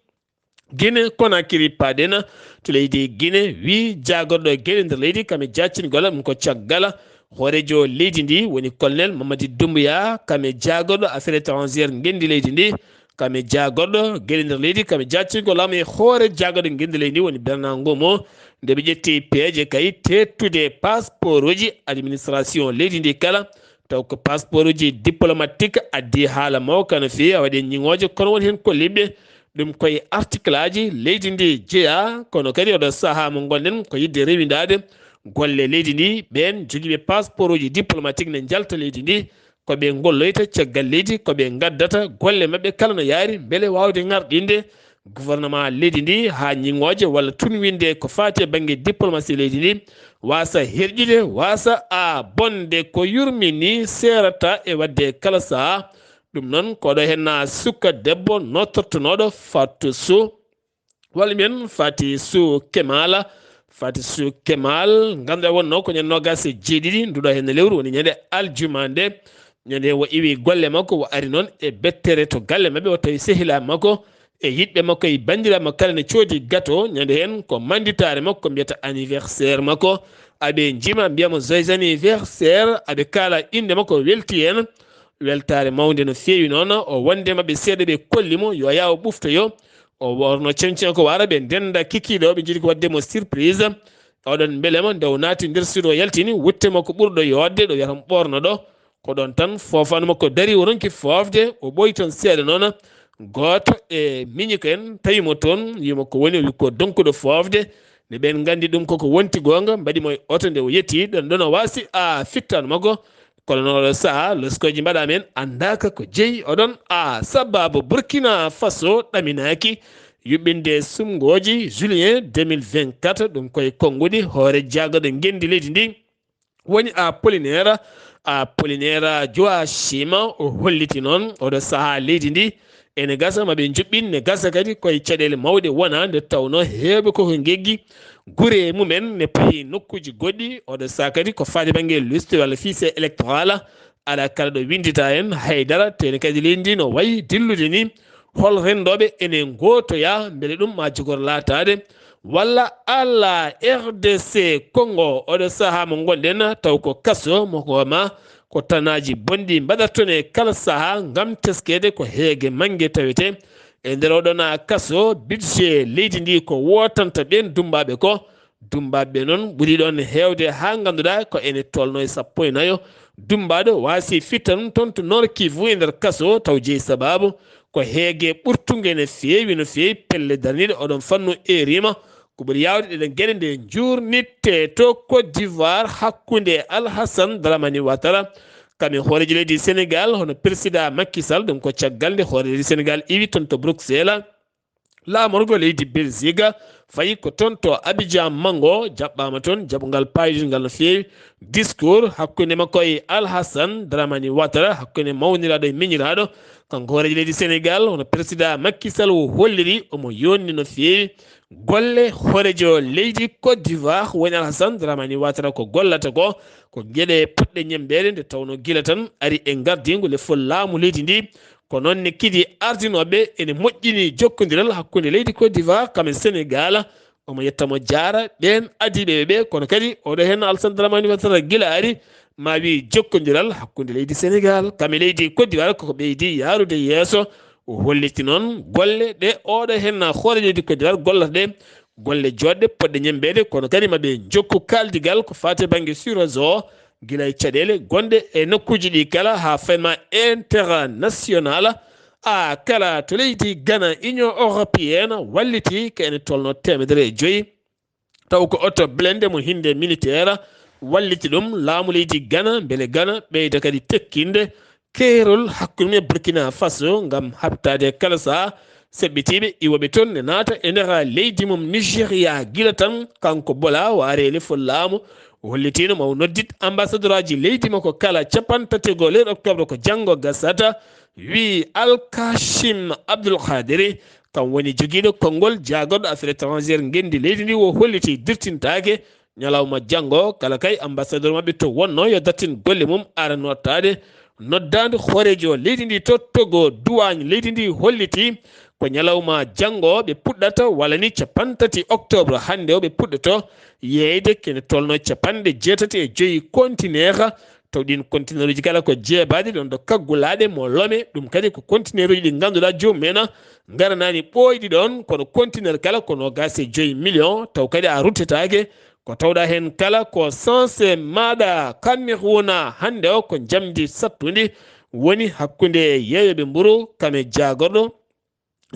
Guinée Conakry paaɗen, to leydi Guinée, wii jaagorɗo geɗe nder leydi, kam e jaccingol ɗum ko caggal hooreejo leydi ndi, woni colonel Mamadi Doumbouya, kam e jaagorɗo affaires étrangères ngenndi leydi ndi, kam e jaagorɗo geɗe nder leydi, kam e jaccingol am e hoore jaagorɗo ngenndi leydi ndi, woni Bernard Ngomo, nde ɓe ƴetti peeje kay teettude passeport uji administration leydi ndi kala, taw ko passeport uji diplomatique addi haala mawka no feewi, a waɗi ñiŋooje, kono won heen kolliiɓe ɗum koye article aji leydi ndi jeyaa, kono kadi oɗo sahaa mo ngonɗen ko yiɗde rewindaade golle leydi ndi, ɓeen jogiiɓe passeport uji diplomatique ne njalta leydi ndi, ko ɓe ngolloyta caggal leydi, ko ɓe ngaddata golle maɓɓe kala no yaari, mbele waawde ŋarɗinde gouvernement leydi ndi haa ñiŋooje walla tunwinde ko faati e bannge diplomatie leydi ndi, waasa herƴude, waasa a bonde ko yurmini seerata e waɗde kala sahaa. Ɗum noon, ko ɗo heen na suka debbo nootortonooɗo Fatou Sow, walla mbiyen Faty Sow Kemal. Faty Sow Kemal, ngannduɗaa wonnoo ko ñande noogaas e jeeɗiɗi nduɗo heen lewru, woni ñande aljuma nde. Ñande heen o iwi golle makko, o ari noon e bettere to galle maɓɓe, o tawi sehilaaɓe makko e yiɗɓe makko e banndiraaɓe makko kala ne coodi gato. Ñande heen ko mannditaare makko, ko mbiyata anniversaire makko. Aɓe njima, mbiya mo joyeux anniversaire, aɓe kaala innde makko, o welti heen. Weltaare mawnde no feewi noon, o wonde maɓɓe seeɗa, ɓe kolli mo yo yaha o ɓuftoyo. O worno ceŋceŋ ko wara, ɓe ndennda kikiiɗe o, ɓe njiɗi ko waɗde mo surprise. Oɗon mbele mo, nde o naati nder suudu o yaltini, wutte makko ɓurɗo yooɗde, ɗo wiyata mo ɓoorno ɗo. Ko ɗoon tan foofano makko dari, o ronki foofde, o ɓooyi toon seeɗa noon. Gooto e miñiko en tawi mo toon, wii mo ko woni, o wii ko donkuɗo foofde. Nde ɓeen nganndi ɗum koko wonti goonga, mbaɗi mo e oto, nde o yettii ɗoon, ɗoon o waasi a fittaano makko. Kono noon oɗo sahaa, loskooji mbaɗaama heen, anndaaka ko jeyi oɗon a. Sababu Burkina Faso ɗaminaaki yuɓɓinde sumngooji juillet deux mille vingt-quatre, ɗum koye konnguɗi hoore jaagorɗo ngenndi leydi ndi. Woni Apollinaire, Apollinaire Joachim, o holliti noon oɗo sahaa leydi ndi ene gasa ma ɓe njuɓɓin, ne gasa kadi koye caɗeele mawɗe wona, nde tawnoo heewɓe koko ngeggi gure mumen ne payi nokkuuji goɗɗi. Oɗo sahaa kadi ko faati bannge liste walla fichier électoral, alaa kala ɗo winndita heen haydara, tee ne kadi leydi ndi no wayi dillude ni. Hol renndooɓe ene ngootoya, mbele ɗum ma jogor laataade walla alaa? R D C Congo, oɗo sahaa mo ngonɗen, taw ko kaso mo ko ma ko tanaaji bonɗi mbaɗata toon e kala sahaa ngam teskeede ko heege mannge tawetee. E nder oɗon kaso, budget leydi ndi ko wootanta ɓeen dummbaaɓe ko. Dummbaaɓe ɓe noon ɓuri ɗoon heewde haa ngannduɗaa ko ene tolnoo e sappo e nayo dummbaaɗo waasi fitta ɗum toon to Nord Kivu e nder kaso, taw jeyi sabaabu ko heege ɓurtunge no feewi, no feewi pelle darniiɗe oɗon fannu e rima. Ko ɓuri yaawde ɗeɗen geɗe nde njuurnitee to Côte d'Ivoire hakkunde Alassane Dramane Ouattara kam e hooreejo leydi Sénégal, hono président Macky Sall. Ɗum ko caggal nde hooreejo leydi Sénégal iwi toon to Bruxelles, laamorgo leydi Belgique, fayi ko toon to Abidjan Mango, jaɓɓaama toon jaɓɓungal paayodingal no feewi. Discours hakkunde makko e Alassane Dramane Ouattara, hakkunde mawniraaɗo e miñiraaɗo. Kanko hooreejo leydi Sénégal, hono président Macky Sall o holliri, omo yonni no feewi golle hooreejo leydi Côte d'Ivoire, woni Alassane Dramane Ouattara. Ko gollata ko, ko geɗe potɗe ñembeede, nde tawnoo gila tan ari e ngardiingu lefol laamu leydi ndi. Ko noon ne kadi ardinooɓe ene moƴƴini jokkondiral hakkunde leydi Côte d'Ivoire kam e Sénégal. omo yetta mo jaara ɓeen adiiɓe ɓe ɓe, kono kadi oɗo heen Alassane Dramane Ouattara gila ari ma wi jokkondiral hakkunde leydi Senegal kam e leydi Côte d'Ivoire koko ɓeydi yaarude yeeso. O holliti noon golle ɗe oɗo heen hooreejo leydi Côte d'Ivoire gollata ɗe, golle joɗɗe poɗɗe ñembeede, kono kadi maɓe jokku kaldigal ko faati bannge sur réseau o, gila e caɗeele gonɗe e nokkuuji ɗi kala haa fayma international. A kala to leydi Ghana, Union Européenne walliti ko ene tolno teemedere e joyi, taw ko oto blende mo hinde militaire walliti ɗum laamu leydi Ghana, mbele Ghana ɓeyda kadi tekkinde keerol hakkunde mum e Burkina Faso ngam haɓtaade kala saha seɓɓitiiɓe iwoɓe toon ne naata e nder leydi mum Nigeria. Gila tan kanko Bola o ari e lefol laamu, o hollitiino ma o noddit ambassadeur aji leydi makko kala capanɗe tati e go'o lewru octobre ko janngo gasata, wi Al Kashim Abdul Kadiri, kam woni jogiiɗo konngol jaagorɗo affaire étrangère ngenndi leydi ndi, o holliti dirtintaake ñalawma janngo kala kay ambassadeur maɓɓe to wonno yo dartin golle mum ara nottaade noddaande hooreejo leydi ndi to Togo. Duwaañ leydi ndi holliti ko ñalawma janngo ɓe puɗɗata walla ni capanɗe tati octobre hannde o ɓe puɗɗoto yeeyde kene tolno capanɗe jeetati e joyi conteneer, taw ɗin conteneeruji kala ko jeebaaɗi ɗon ɗo kaggulaaɗe mo Lome, ɗum kadi ko conteneeruji ɗi ngannduɗaa joomum en ngaranani ɓooyɗi ɗon, kono conteneer kala ko noogaas e joyi million, taw kadi a ruttetaake. Ko tawɗaa heen kala ko sensé maaɗa kanmi huuna hannde o ko njamndi sattundi woni hakkunde yeeyooɓe mburu kam e jaagorɗo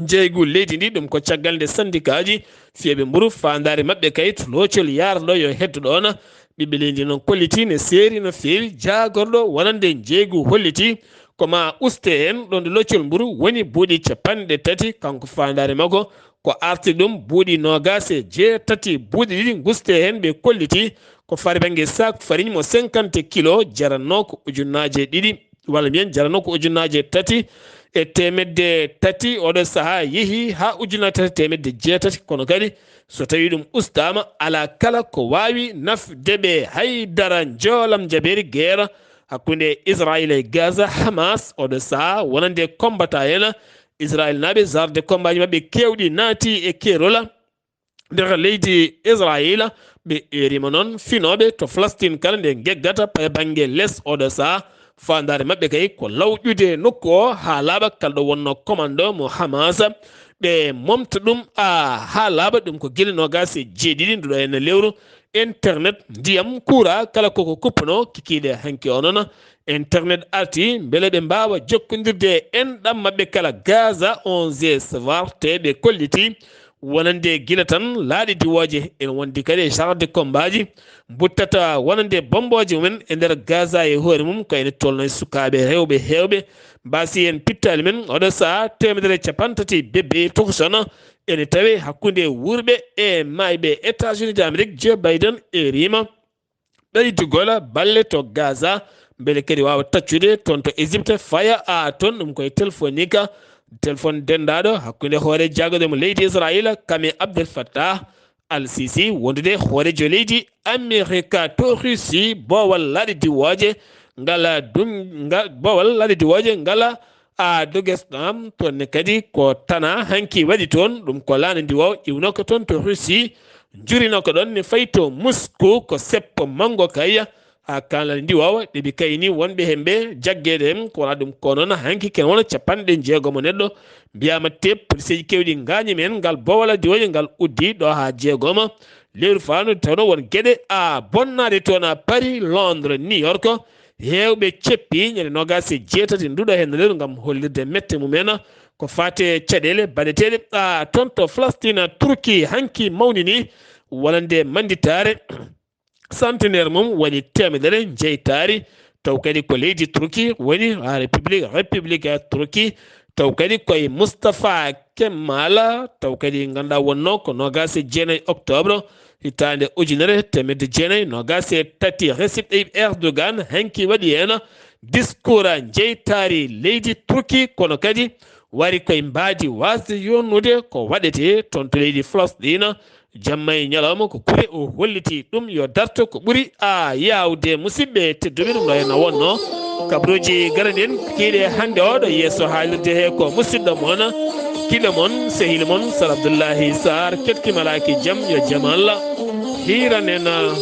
njeygu leydi ndi. Ɗum ko caggal nde sandikaaji fiyooɓe mburu faandaare maɓɓe kay to loocol yaarɗo yo heddo ɗoon. Ɓiɓɓe leydi noon kolliti ne seeri no feewi jaagorɗo wonande njeygu holliti ko ma uste heen ɗoon ɗo loocol mburu woni buuɗi capanɗe tati, kanko faandaare makko ko arti ɗum buuɗi noogaas e jeetati buuɗi ɗiɗi nguste heen ɓe kolliti ko fari bannge sac farine mo cinquante kilo jaranno ko ujunnaaje ɗiɗi walla mbiyen jaranno ko ujunnaaje tati e teemedde tati, oɗo sahaa yehi haa ujunnaaje tati teemedde jeetati, kono kadi so tawii ɗum ustaama alaa kala ko waawi nafde ɓe hay dara. Njoolam jabeeri geera hakkunde Israayil e Gaza, Hamas, oɗo sahaa wonande kombata en Israayil naaɓe zarde kombaaji maɓɓe keewɗi naati e keerola nder leydi Israayila. Ɓe eeriima noon finooɓe to Falastin kala nde geggata paye bannge les oɗo sahaa. Faandaare maɓɓe kay ko lawƴude nokku o haa laaɓa kala ɗo wonno commando mo Hamas. Ɓe momta ɗum a haa laaɓa ɗum ko gila noogaas e jeeɗiɗi nduɗo en lewru. Internet, ndiyam, kuura kala koko kuppuno kikiiɗe hanki o noon. Internet arti mbele ɓe mbaawa jokkondirde e enɗam maɓɓe kala Gaza onze Swarte ɓe kolliti wonande gila tan laaɗe diwooje ene wondi kadi e genre de combat ji mbuttata wonande bommbooje mumen e nder Gaza e hoore mum ko ene tolno e sukaaɓe rewɓe heewɓe mbaasi heen pittaali men oɗo sahaa teemedere e capanɗe tati bebbe tokosono ene tawe hakkunde wuurɓe e maayɓe. États-Unis d'Amérique Joe Biden eeriima ɓeydugol balle to Gaza mbele kadi waawa taccude toon to Égypte faya a toon ɗum koye telefonique telefon denndaaɗo hakkunde hoore jaggude mo leydi Israayila Kami Abdel Fattah Al Sisi wondude hooreejo leydi Amerika to Russie boowal laaɗe diwooje ngala dun ngal boowal laaɗe diwooje ngala a dogesɗam toon ne kadi ko tana hanki waɗi toon ɗum ko laana ndiwoowo iwnoko toon to Russie njurino ko ɗon ne fayi to Moscou ko seppo manngo kay haa kaalal ndiwoowo ɗeɓi kayni wonɓe hemɓe jaggeede en ko wona ɗum ko noon hanki ken wona capanɗe jeegomo neɗɗo mbiyaama te poliseeji kewɗi ngaañi men ngal boowal diwooje ngal uddi ɗo haa jeegomo lewru faandu tawno won geɗe a bonnaade toon a Paris Londres New York heewɓe ceppi ñande noogaas e jeetati nduɗo heen lewru ngam hollirde mette mumen ko faate caɗeele baɗeteeɗe a toon to Falastina Turki hanki mawnini wonande mannditaare centenaire mum woni teemedere jeytaari taw kadi ko leydi Turki woni ha république république Turki taw kadi koye Moustapha Kemal taw kadi ngannduɗaa wonno ko noogaas e jeenayi octobre hitaande ujunere teemedde jeenayi noogaas e tati Recep Tayyip Erdogan hanki waɗi heen discours jeytaari leydi Turki kono kadi wari koye mbaadi waasde yonnude ko waɗetee toon to leydi Falasɗiina jamma e ñalawma ko kure o holliti ɗum yo darto ko ɓuri a yaawde musidɓe tedduɓe ɗum ɗo heen o wonno kabaruuji garani en kiiɗe hannde oɗo yeeso haalirde he ko musidɗo moon Kile mon, sehil mon, Sar Abdullahi Sar, ketki malaki jam, yo jam Allah. Hiran en, ah,